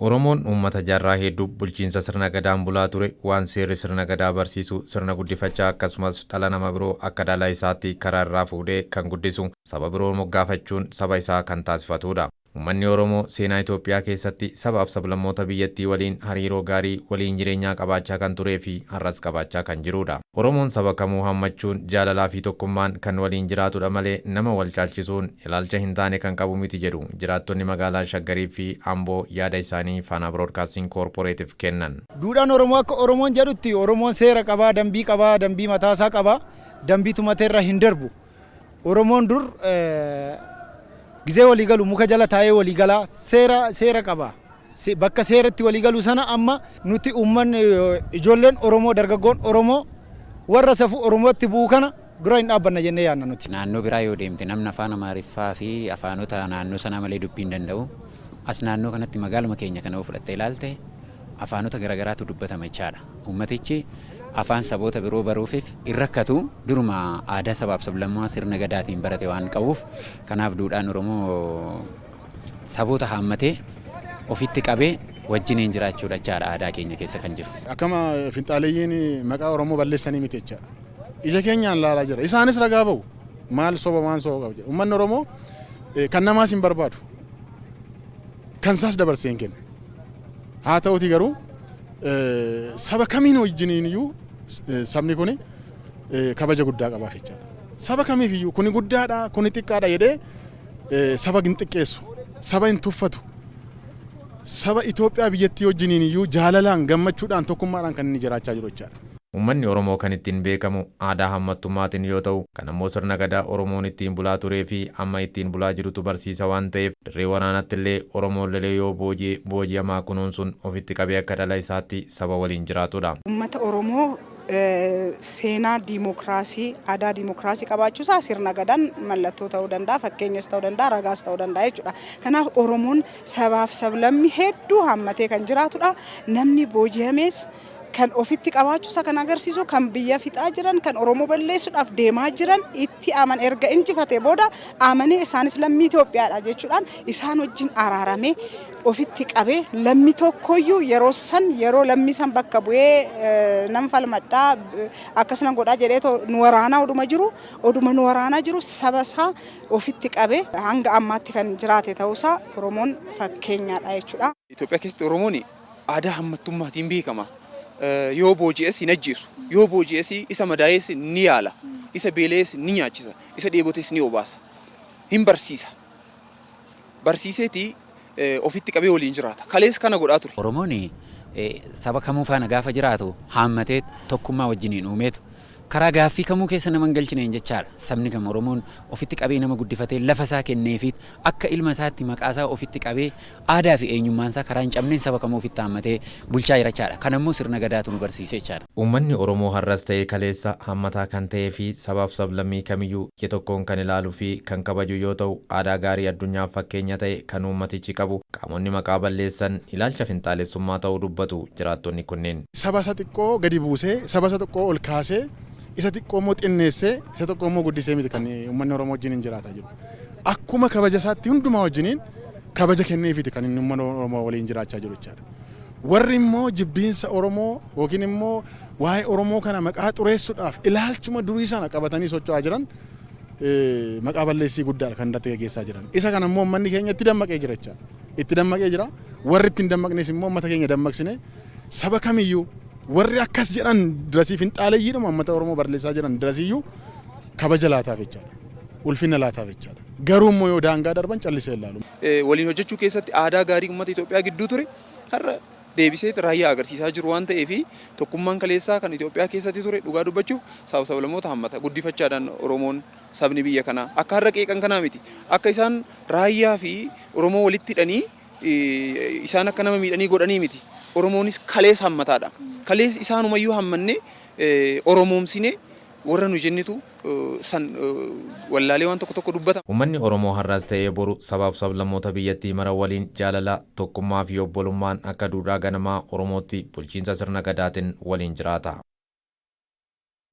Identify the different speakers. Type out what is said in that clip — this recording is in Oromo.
Speaker 1: Oromoon uummata jaarraa hedduu bulchiinsa sirna Gadaan bulaa ture, waan seerri sirna Gadaa barsiisu sirna guddifachaa akkasumas dhala nama biroo akka dhala isaatti karaa irraa fuudhee kan guddisu, saba biroo moggaafachuun saba isaa kan taasifatuudha. Uummanni Oromoo seenaa Itoophiyaa keessatti sabaaf sablammoota biyyattii waliin hariiroo gaarii waliin jireenyaa qabaachaa kan turee fi har'as qabaachaa kan jiruudha. Oromoon saba kamuu hammachuun jaalalaa fi tokkummaan kan waliin jiraatudha malee nama wal caalchisuun ilaalcha hin taane kan qabu miti jedhu jiraattonni magaalaa Shaggarii fi Amboo yaada isaanii Faanaa Biroodkaasting Koorporeetif kennan.
Speaker 2: Duudhaan Oromoo akka Oromoon jedhutti Oromoon seera qaba, dambii qaba, dambii mataasaa qaba. Dambii tumateerra hin darbu. Oromoon dur gizee walii galu muka jala taa'ee walii gala, seera seera qaba. Bakka seeratti walii galu sana amma nuti uummanni, ijoolleen Oromoo, dargaggoon Oromoo warra safuu Oromootti bu'u kana dura hin dhaabbanna jennee yaadna nuti.
Speaker 3: Naannoo biraa yoo deemte namni afaan Amaariffaa fi afaanota naannoo sanaa malee dubbii hin danda'u. As naannoo kanatti magaaluma keenya kana yoo fudhattee ilaalte afaanota garagaraatu dubbatama jechaadha. Uummatichi afaan saboota biroo baruufif hin rakkatu. Duruma aadaa sabaaf sablammaa sirna Gadaatiin barate waan qabuuf, kanaaf duudhaan Oromoo saboota haammatee ofitti qabee wajjiniin jiraachuudha jechaadha aadaa keenya keessa kan jiru.
Speaker 4: Akkama finxaaleyyiin maqaa Oromoo balleessanii miti jechaadha. Ija keenyaan ilaalaa jira. Isaanis ragaa ba'u. Maal soba waan soba qabu jedha. Uummanni Oromoo kan namaas hin barbaadu. Kan isaas dabarsee hin kennu. Haa ta'uti garuu saba kamiin wajjiniin iyyuu sabni kun kabaja guddaa qabaaf jechaadha. Saba kamiif iyyuu kuni guddaadha, kuni xiqqaadha jedhee saba hin xiqqeessu, saba hin tuffatu. Saba Itoophiyaa biyyattii wajjiniin iyyuu jaalalaan, gammachuudhaan, tokkummaadhaan kan inni jiraachaa jiru jechaadha.
Speaker 1: Uummanni Oromoo kan ittiin beekamu aadaa hammattummaatiin yoo ta'u, kan ammoo sirna Gadaa Oromoon ittiin bulaa turee fi amma ittiin bulaa jirutu barsiisa waan ta'eef dirree waraanaatti illee Oromoon lolee yoo booji'e booji'amaa kunuunsuun ofitti qabee akka dhala isaatti saba waliin jiraatudha.
Speaker 5: Uummata Oromoo seenaa diimokiraasii, aadaa diimokiraasii qabaachuusaa sirna Gadaan mallattoo ta'uu danda'a, fakkeenyas ta'uu danda'a, ragaas ta'uu danda'a jechuudha. Kanaaf Oromoon sabaaf sablammi hedduu hammatee kan jiraatudha. Namni booji'ames kan ofitti qabaachuusaa kan agarsiisu, kan biyya fixaa jiran, kan Oromoo balleessuudhaaf deemaa jiran itti aman erga injifatee booda amanee isaanis lammii Itoophiyaadha jechuudhaan isaan wajjin araaramee ofitti qabee, lammi tokkoyyuu yeroo san yeroo lammii san bakka bu'ee nan falmadhaa akkas nan godhaa jedhee nu waraanaa oduma jiru, oduma nu waraanaa jiru saba isaa ofitti qabee hanga ammaatti kan jiraate ta'uusaa Oromoon fakkeenyaadha jechuudha.
Speaker 6: Itoophiyaa keessatti Oromoon aadaa hammattummaatiin beekama. Yoo booji'es hin ajjeesu. Yoo booji'es isa madaa'es ni yaala. Isa beela'es ni nyaachisa. Isa dheebotes ni obaasa. Hin barsiisa. Barsiiseeti ofitti qabee waliin jiraata. Kalees kana godhaa ture.
Speaker 3: Oromoon saba kamuu faana gaafa jiraatu haammatee tokkummaa wajjiniin uumeetu karaa gaaffii kamuu keessa nama hin galchineen jechaadha. Sabni kam Oromoon ofitti qabee nama guddifatee, lafa isaa kenneefiit akka ilma isaatti maqaa isaa ofitti qabee, aadaa fi eenyummaan isaa karaa hin cabneen saba kamuu ofitti haammatee bulchaa jira jechaadha. Kana immoo sirna Gadaatu nu barsiise jechaadha.
Speaker 1: Uummanni Oromoo har'as ta'ee kaleessa hammataa kan ta'ee fi sabaaf sablammii kamiyyuu ija tokkoon kan ilaalu fi kan kabaju yoo ta'u, aadaa gaarii addunyaaf fakkeenya ta'e kan uummatichi qabu qaamonni maqaa balleessan ilaalcha finxaalessummaa ta'uu dubbatu jiraattonni kunneen.
Speaker 4: Saba isa xiqqoo gadi buusee, saba isa xiqqoo ol kaasee, isa xiqqoo immoo xinneessee, isa xiqqoo immoo guddisee miti kan uummanni Oromoo wajjiniin jiraataa jiru. Akkuma kabaja isaatti hundumaa wajjiniin kabaja kenneefiiti kan inni uummata Oromoo waliin jiraachaa jiru jechaadha. Warri immoo jibbiinsa Oromoo yookiin immoo waa'ee Oromoo kana maqaa xureessuudhaaf ilaalchuma durii sana qabatanii socho'aa jiran maqaa balleessii guddaadha kan irratti gaggeessaa jiran. Isa kana immoo uummanni keenya itti dammaqee jira jechaadha. Itti dammaqee jira. Warri itti hin dammaqnes immoo uummata keenya dammaqsine, saba kamiyyuu warri akkas jedhan dirasii finxaaleyyiidhuma uummata Oromoo balleessaa jiran dirasiyyuu kabaja laataaf jechaadha. Ulfina laataaf jechaadha. Garuu immoo yoo daangaa darban callisee ilaalu.
Speaker 6: Waliin hojjechuu keessatti aadaa gaarii uummata Itoophiyaa gidduu ture har'a deebisee raayyaa agarsiisaa jiru waan ta'eef, tokkummaan kaleessaa kan Itoophiyaa keessatti ture dhugaa dubbachuuf saba sablammoota hammata. Guddifachaadhaan Oromoon sabni biyya kanaa akka har'a qeeqan kanaa miti. Akka isaan raayyaa fi Oromoo walitti hidhanii isaan akka nama miidhanii godhanii miti. Oromoonis kalees hammataadha. Kalees isaanumayyuu hammannee Oromoomsinee warra nu jennitu san wallaalee waan tokko tokko dubbata.
Speaker 1: Uummanni Oromoo har'as ta'ee boru sabaaf sablammoota biyyattii mara waliin jaalala, tokkummaa fi obbolummaan akka duudhaa ganamaa Oromootti bulchiinsa sirna Gadaatiin waliin jiraata.